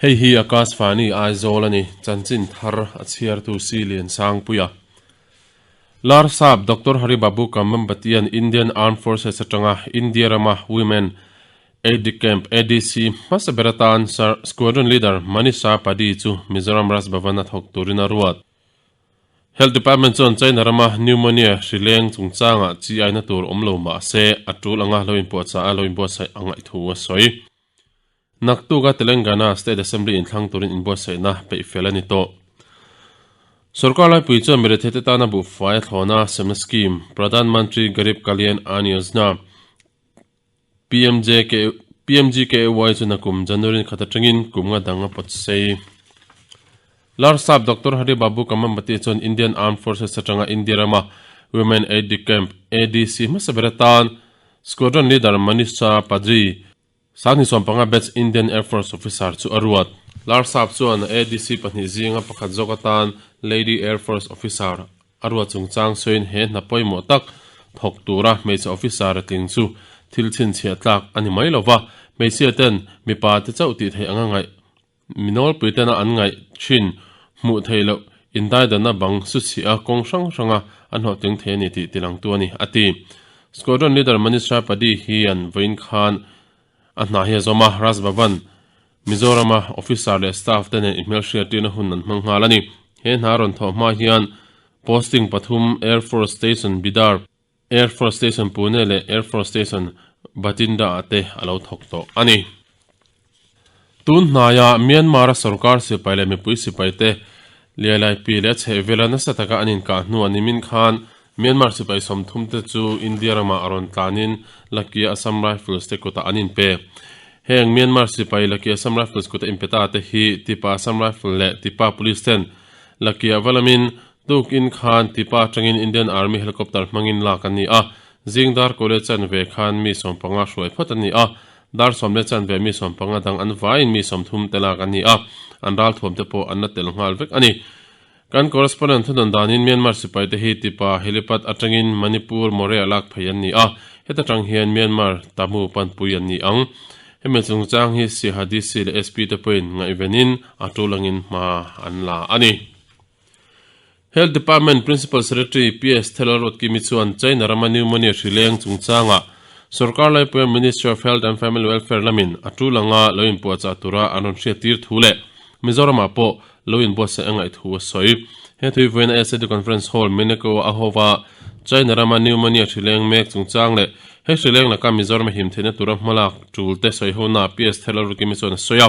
Hei hi Akashvani Aizawl a ni, chanchin thar a chhiartu Si Liansangpuia. Larsap Doctor Hari Babu Kambhampatian Indian Armed Forces atanga India rama Women Aid Camp, ADC, hmasa ber atan Squadron Leader Manisha Padi chu Mizoram Raj Bhavan a thawk turin a ruat. Health Department chuan China rama pneumonia hri leng chungchangah chi aina tur awm lo mah se a tul anga lo inpuahchah a lo inbuatsaih a ngaih thu a sawi. Naktuka Telangana State Assembly inthlang turin inbuatsaihna peih fel a ni tawh. Sorkar laipui chuan mirethei te tana buhfai a thlawna semna scheme Pradhan Mantri Garib Kalyan Ann Yojana, PMJK, PMGKAY chu nakum January khat atangin kum nga dang a pawt sei. Larsap Doctor Hari Babu Kamambati chuan Indian Armed Forces atanga India rama Women Aid Camp, ADC, hmasa ber atan Squadron Leader Manisha Padri, 25 batch Indian Air Force officer chu a ruat. Larsap chuan ADC pahnih zinga pakhat zawk atan Lady Air Force officer A ruat chungchang sawiin he hna pawimawh tak thawk tura hmeichhe officer a tling chu thil chhinchhiah tlak a ni mai lova, hmeichhia ten mipa te chauh tih theih anga ngaih mi nawlpui tena an ngaih thin hmuh theih loh indaidanna bang su chhia a kawng hrang hranga an hlawhtling thei a ni tih tilangtu a ni, a ti. Squadron Leader Manisha Padi hian vawiin khan a hna hi a zawm a, Raj Bhavan, Mizorama officer leh staff te nen inhmelhriattirna hun an hmang nghal a ni. He hna rawn thawh hma hian posting pathum Air Force Station Bidar, Air Force Station Pune leh Air Force Station Bathinda ah te a lo thawk tawh a ni. Tun hnaia Myanmar-a sorkar sipai leh mipui sipai te Lialaipi leh a chhehvela nasa taka an inkah hnuah nimin khan Myanmar sipai 30 te chu India ramah a rawn tlanin Lakia Assam Rifles te kutah an inpe. Heng Myanmar sipai Lakia Assam Rifles kuta inpe ta te hi Tipa Assam Rifle leh Tipa Police ten Lakia va lamin tukin khan Tipa atangin Indian Army helicopter hmangin lak an ni a. Zing dar kawle chanve khan mi 15 hruai phawt an ni a. Dar sawm leh chanve mi 15 dang an vaiin mi 30 te lak an ni a. An ralthuam te pawh an la tel nghal vek a ni. Kan correspondent thudawn danin Myanmar sipaite hi tipa helipad atangin Manipur Moreh-ah lak phei an ni a, heta tang hian Myanmar Tamu panpui an ni ang. Hemi chungchang hi Siaha DC leh SP te pawhin ngaihvenin a tul angin hma an la a ni. Health Department Principal Secretary PS Thellalruatkimi chuan China rama pneumonia hri leng chungchangah sorkar laipuia Ministry of Health and Family Welfare lamin a tul anga lo inpuahchah tura an rawn hriattir thu leh Mizoramah pawh lo inbuatsaih a ngaih thu a sawi. He thui vawiin SAD Conference Hall, Meneko a hova China rama pneumonia hri leng mek chungchang leh he hri leng laka Mizoram a him theihna tura hmalak tul te sawi hona PS Thellalrukimi chuan a sawi a.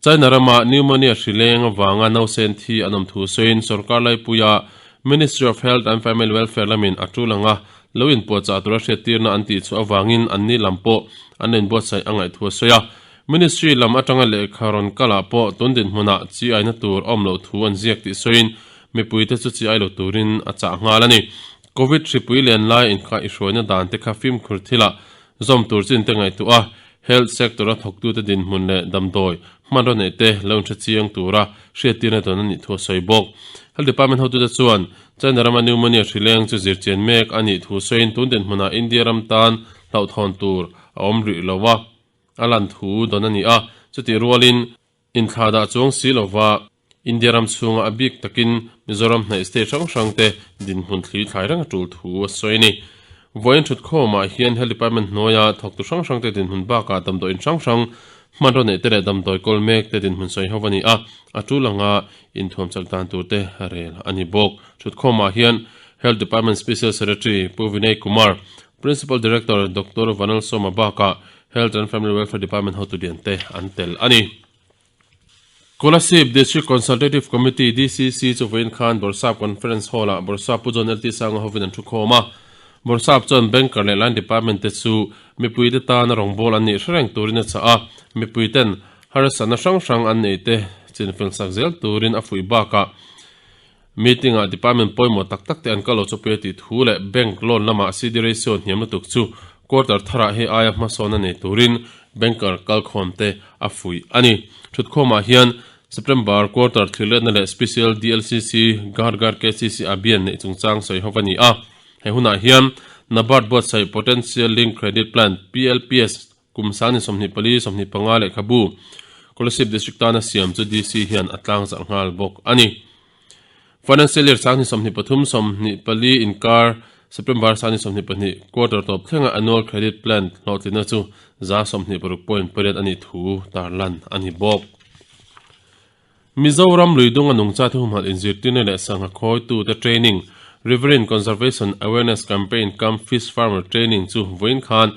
China rama pneumonia hri leng avanga nausen thi an awm thu sawiin sorkar laipuia Ministry of Health and Family Welfare lamin a tul anga lo inpuahchah tura hriattirna an tih chhuah avangin anni lam pawh an lo inbuatsaih a ngaih thu a sawi a. Ministry lam atanga lehkha rawn kalah pawh tun dinhmunah chi aina tur a awm loh thu an ziak tih sawiin mipuite chu chi ai lo turin a chah nghal a ni. Covid hripui len lai inkha i hruaina dan te kha fimkhur thilah zawm tur chin te ngaihtuah a, health sector-a thawktute dinhmun leh damdawi hmanraw neih te lo inhre chiang tura hriattirna dawn a nih thu a sawi bawk. Health Department hotute chuan China rama pneumonia hri leng chu zirchian mek a nih thu sawiin tun dinhmunah India ram tan hlauhthawn tur a awm rih lo a. A lan thu dawn a ni a, chutih rualin inthlah dah chuang si lova India ram chhunga a bik takin Mizoram hnaih state hrang hrang te dinhmun thli thlai reng a tul thu a sawi a ni. Vawiin thutkhawmah hian Health Department hnuaia thawktu hrang hrang te dinhmun bakah damdawiin hrang hrang hmanraw neih te leh damdawi kawl mek te dinhmun sawi ho a ni a, a tul anga inthuam chak dan tur te rel a ni bawk. Thutkhawmah hian Health Department Special Secretary Pu Vinay Kumar, Principal Director Doctor Vanlalsawma bakah Health and Family Welfare Department hotu lian te an tel a ni. Kolasib District Consultative Committee, DCC, chu vawiin khan Bawrhsap Conference Hall-ah Bawrhsap Pu John LT Sanga hovin an thu khawm a. Bawrhsap chuan Banker leh Line Department te chu mipuite tana rawngbâwl an nih hre reng turin a chah a, mipuiten harsatna hrang hrang an neih te chinfel sak zel turin a fuih bakah Meeting-ah department pawimawh tak tak te an kal lo chu pui a tih thu leh bank loan lamah CD ratio hniam lutuk chu quarter tharah hei aia hmasawn a nei turin banker kalkhawm te a fuih a ni. Thutkhawmah hian September quarter thirletna leh Special DLCC Ghar Ghar KCC Abhiyan neih chungchang sawi ho a ni a. He hunah hian NABARD buatsaih Potential Link Credit Plan, PLPS, Kum 24 25 lehkhabu. Kolasib District tana siam chu DC hian a tlangzarh nghal bawk a ni. Financial Year 2023 24 inkar September 2022 quarter tawp thlenga Annual Credit Plan hlawhtlinna chu 26.8 a nih thu tarlan a ni bawk. Mizoram luidunga nungchate humhalh inzirtirna leh sangha khawitute training, Riverine Conservation Awareness Campaign cum Fish Farmer Training chu vawiin khan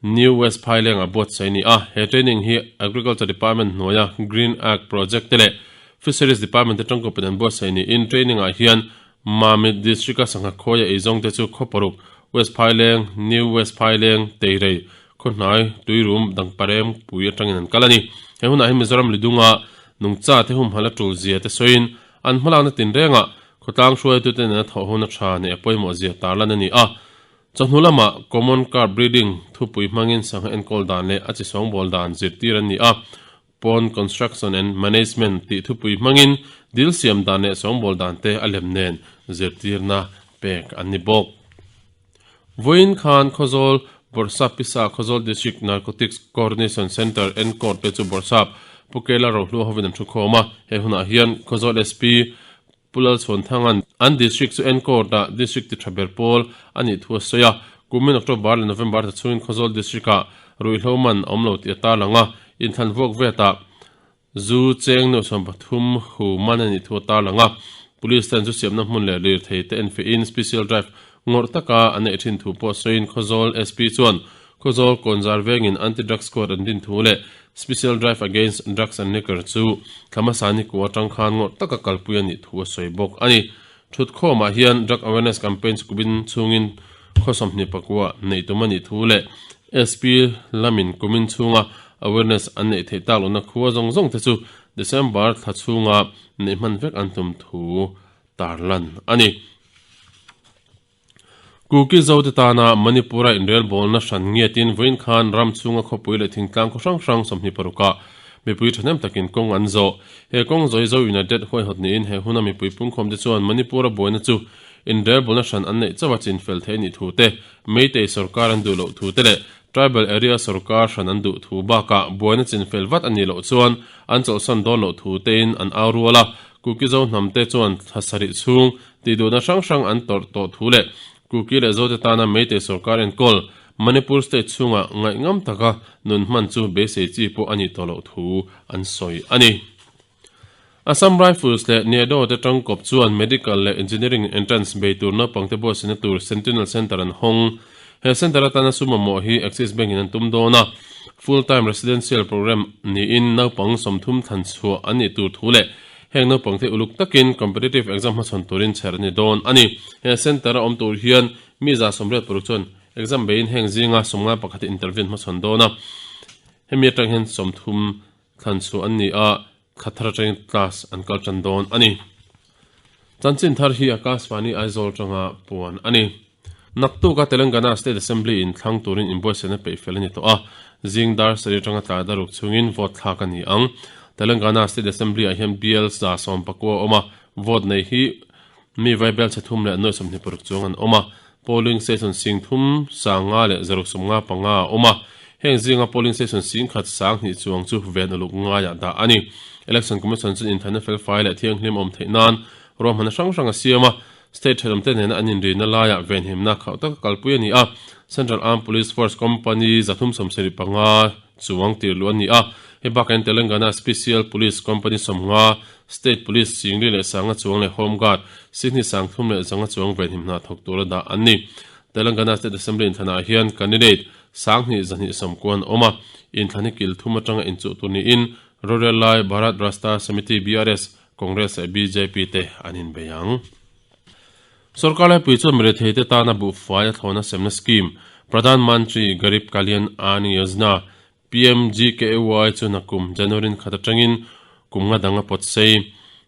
New West Phaileng-ah buatsaih a ni a. He training hi Agriculture Department hnuaia Green Ag Project te leh Fisheries Department te tangkawpin an buatsaih niin training-ah hian Mamit District-a sangha khawia eizawngte chu khaw paruk, West Phaileng, New West Phaileng, Teirei, Khawhnai, Tuirum, Dangparem pui atangin an kal a ni. He hunah hian Mizoram Lidunga nungcha te humhalh a tul zia te sawiin an hmalakna tinrengah khawtlang hruaitute nena thawh huna tha neih a pawimawh zia tarlan a ni a. Chawhnu lamah Common Carp Breeding thupui hmangin sangha enkawl dan leh a chi sawngbawl dan zirtir an ni a. Pond Construction and Management tih thupui hmangin dil siam dan leh sawngbawl dan te a lem nen zirtirna pek an ni bawk. Vawiin khan Khawzawl Bawrhsap Pisa Khawzawl District Narcotics Coordination Centre enkawl te chu Bawrhsap Pu Kela Rohlua hovin an thukhawm a, he hunah hian Khawzawl SP Pu Lalchhuanthanga'n an District chu enkawl-ah District ti tha ber pawl a nih thu a sawi a, kumin October leh November ta chhungin Khawzawl District-ah ruihhlo man a awm lo tih a tarlang a, inthlan vuak vetah Zu cheng nuah 13 hu man a nih thu a tarlang a, Police ten zu siamna hmun leh lirthei te enfiahin Special Drive ngawrh taka an neih thin thu pawh sawiin Khawzawl SP chuan Khawzawl Kawnzar vengin Anti-Drug Squad an din thu leh Special Drive Against Drugs and Liquor chu thla hmasa ni kua atang khan ngawrh taka kalpui a nih thu a sawi bawk a ni. Thutkhawmah hian Drug Awareness Campaign chu kumin chhungin khaw 24 neih tum a nih thu leh SP lamin kumin chhunga awareness an neih theih tak lohna khua zawng zawng te chu December thla chhunga neih hman vek an tum thu tarlan a ni. Kuki Zote tana Manipur-a inrelbawlna hran ngiatin vawiin khan ram chhunga khawpui leh thingtlang khaw hrang hrang 26 ah mipui thahnem takin kawng an zawh. He kawng zawi Zo United huaihawt niin he huna mipui pungkhawmte chuan Manipur-a buaina chu inrelbawlna hran an neih chauh a chinfel theih a nih thu te, Meitei sorkar an duh loh thu te leh Tribal Area sorkar hran an duh thu bakah buaina chinfel vat a nih loh chuan an chawlhsan dawn loh thu tein an au rual a. Kuki Zo hnamte chuan thla sarih chhung tihduhna hrang hrang an tawrh tawh thu leh Kuki leh Zote tana Meitei sorkar enkawl Manipur state chhungah ngaihngam taka nun hman chu beisei chi pawh a nih tawh loh thu an sawi a ni. Assam Rifles leh NEDO te tangkawp chuan Medical leh Engineering entrance bei tur naupangte buatsaihna tur Sentinel Centre an hawng. He centre atana sum mamawh hi Axis Bank in an tum dawn a, full time residential programme niin naupang 30 thlan chhuah an nih tur thu leh heng naupangte uluk takin competitive exam hmachhawn turin chher a ni dawn a ni. He centre a awm tur hian mi 86 chuan exam beiin heng zinga 51 interview an hmachhawn dawn a, hemi atang hian 30 Thlan chhuah an ni a, thla thar atangin class an kal tan dawn a ni. Chanchin thar hi Akashvani Aizawl atanga puan a ni. Naktuka Telangana State Assembly in thlang turin inbuatsaihna peih fel a ni tawh a, zing dar sarih atanga tlai daruk chungin vote thlak a ni ang. Telangana State Assembly ah hian bial 119 a awm a, vote nei hi mi vaibel chhe thum leh nuai 26 chuang an awm a. Polling station 35 leh 655 a awm a, heng zinga polling station 10,000 sang hnih chuang chu ven uluk ngaiah dah a ni. Election Commission chuan inthaina felfai leh thianghlim awm theih nan ruahmanna hrang hrang a siam a, state thenawmte nena an inrina laiah venhimna khauh taka kalpui a ni a, Central Armed Police Force Company 375 chuang tirhluh a ni a, hei bakah hian Telangana Special Police Company 50, State Police Singri leh Sanga chuang leh Home Guard Sihni Sangthum leh Zanga chuang venhim hna thawk tura dah an ni. Telangana State Assembly inthlanah hian candidate 2,200 sawmkua an awm a, inthlan hi kil thum atanga inchuh tur niin rorel lai Bharat Rashtra Samiti, BRS, Congress leh bjp te an inbei ang. Sorkar laipui chuan miretheite tana buhfai a thlawhna semna scheme Pradhan Mantri Garib Kalyan Ann Yojana, PMGKAY, chu nakum January khat atangin kum nga dang a pawt sei.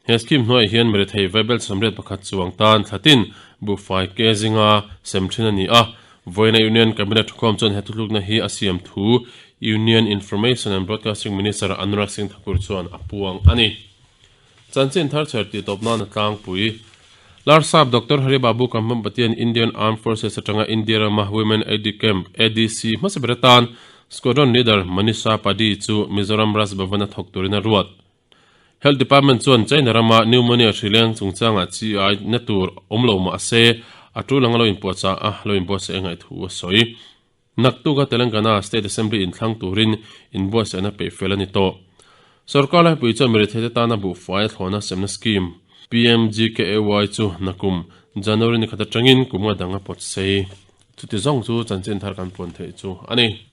He scheme hnuaiah hian mirethei vaibel 81 chuang tan thlatin buhfai ke zinga sem thin a ni a. Vawiina Union Cabinet thukhawm chuan he thutlukna hi a siam thu Union Information and Broadcasting Minister Anurag Singh Thakur chuan a puang a ni. Chanchin thar chher tih tawp nan a tlangpui. Larsap Doctor Hari Babu Kambhampatian Indian Armed Forces atanga India rama Women Aid Camp, ADC, hmasa ber atan Squadron Leader Manisha Padhi chu Mizoram Raj Bhavan-a thawk turin a ruat. Health Department chuan China rama pneumonia hrileng chungchangah chi ai na tur awm lo mah se, a tul anga lo inpuahchah a, lo inbuatsaih a ngaih thu a sawi. Naktuka Telangana State Assembly inthlang turin inbuatsaihna peih fel a ni tawh. Sorkar laipui chuan miretheite tana buhfai a thlawhna semna scheme, PMGKAY chu nakum January ni khat atangin kum nga dang a pawt sei. Chuti zawng chu chanchin thar kan puan theih chu a ni.